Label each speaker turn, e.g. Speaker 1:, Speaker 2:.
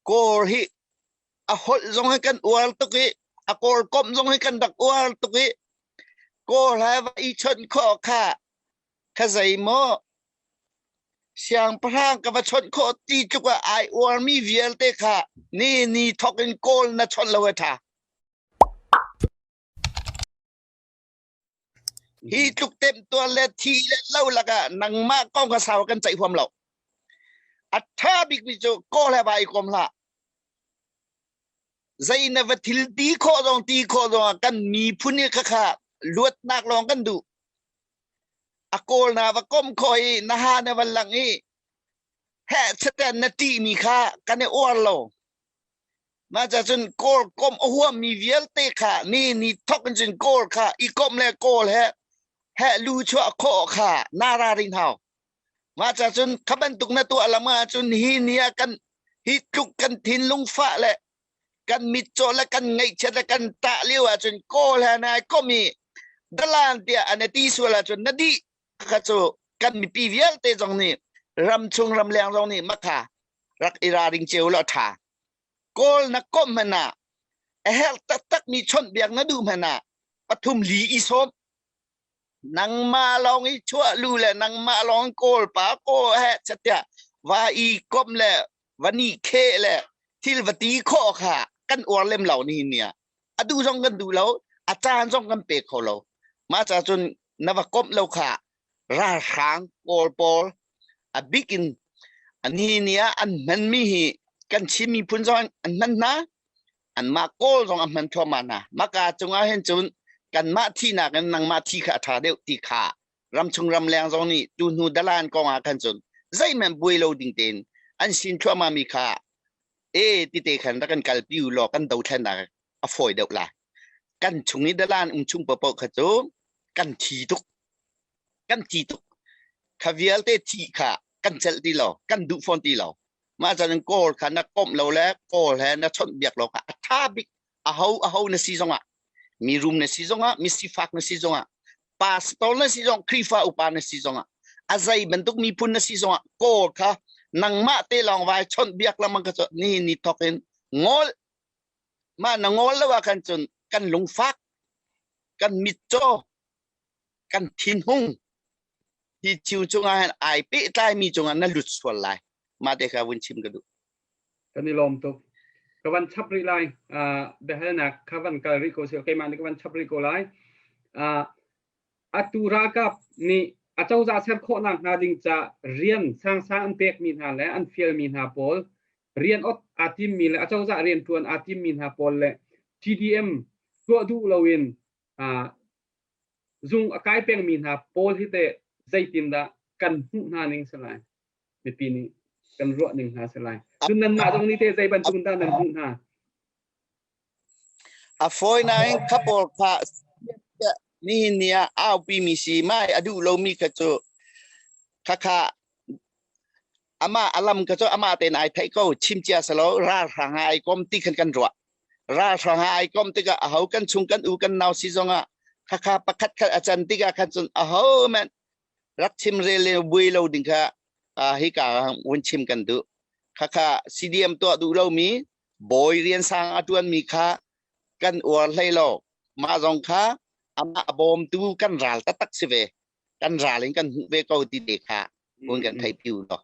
Speaker 1: Kawl hi a holh zong hi kan uar tuk i a kawl komh zong hi kan rak uar tuk i kawl he va i chawnh khawh kha kha zei maw siangpahrang ka va chawnh khawh ti tluk ah ai uarmi vialte kha ni ni thok in kawl na chawnh lo a ṭha. Hi tluk temtuar le thi le lo lakah nangmah kong kha sau kan ceih huam lo. A ṭha bikmi cu kawl he vai kom hlah. Zei na va thil ti khawh zong ti khawh zong ah kan miphun hi khakha luatnak lawng kan duh. A kawl na va kom khawh i na ha na va lang i heh chatan na ṭihmi kha kan i uar lo. Mah ca cun Kawl komh a huammi vialte kha ni ni thok in cun Kawl kha i komh le Kawl he he lu chuah khawh kha na ra ring hau. Mah ca cun kha bantuk na tuah lam ahcun hi ni ah kan hi tluk kan thinlung fah le kan mitcaw le kan ngaihchiat le kan tah lio ahcun Kawl he nai komh i dalan tiah an i ti sual ahcun na dih kha cu kan mipi vialte zong nih ramchung ramleng zong nih makha rak i ralring cio law ṭha. Kawl na komh hmanh ah a herh taktakmi chawnhbiak na duh hmanh ah pathum li i sawm. Nangmah lawng i chuah lu le nangmah lawng kawl pa kaw he chatiah va i komh le va ni kheh le thil va ti khawh kha kan uar lem lo nihin ni ah. A duh zong kan duh lo, a caan zong kan pe kho lo. Mah ca cun na va komh lo kha ralhrang kawl pawl a bik in ni ni ah an hmanmi hi kan Chin miphun zong an hman hna anmah kawl zong an hman thluahmah hna maka cungah hin cun kanmah thinak in nangmah thi kha a ṭha deuh ti kha ramchung ramleng zong nih tu hnu dalan kong ah khan cun zeihmanh buai lo ding tein an sin thluahmah mi kha e tite khan rak kan kalpi u law kan dothlennak a fawi deuh lai kan chung i dalan um chung paohpaoh kha cu kan thi tuk kan thi tuk kha vialte thi kha kan celh ti lo kan duh fawn ti lo mah cun kawl kha na komh lo le kawl he na chawnh biak lo kha a tha bik aho aho na si zongah mi rum na si zongah mi sifak na si zongah pastor na si zong Khrihfa upa na si zongah a zei bantuk miphun na si zongah kawl kha nangmah te lawng vai chawnh biak lamang kha ni ni thok in ngol mah na ngol lo ah khan cun kan lungfak kan mitcaw kan thinhung hi thil cungah hin ai pehtlaimi cungah na lut sual lai mah te kha vun chim ka duh
Speaker 2: kan i lawm tuk ka van chap rih lai biahalnak kha van kal rih ko sih keimah nih ka van chap rih ko lai atu ralkap nih acozah ser khawhnak hnga ding ca rian sangsang an pekmi hna le an fialmi hna pawl rian ot aa timmi le acozah rian ṭuan aa timmi hna pawl le TDM tuah duh loin zung a kai pengmi hna pawl hi teh zeitindah kan hmuh hna ning si lai mipi nih kan ruah ning hna si lai cun nanmah zong nih teh zei bantuk dah nan hmuh hna
Speaker 1: a fawi nain kha pawl kha nihin ni ah aupi mi si mai a duh lomi kha cu khakha amah alam kha cu amah tein ai theih ko chim cia salo ralhrang ai kom ti khan kan ruah ralhrang ah ai kom tikah aho kan chung kan u kan nau si zongah khakha pakhat khat a can tikah khan cun aho men rak chim rel le buai lo ding kha hika vun chim kan duh khakha CDM tuah duh lomi bawi rian sang a tuan mi kha kan uar hlei lo mah zong kha amah a bawmtu kan ral taktak si ve kan ral in kan hmuh ve ko ti te kha vun kan thei piu lo.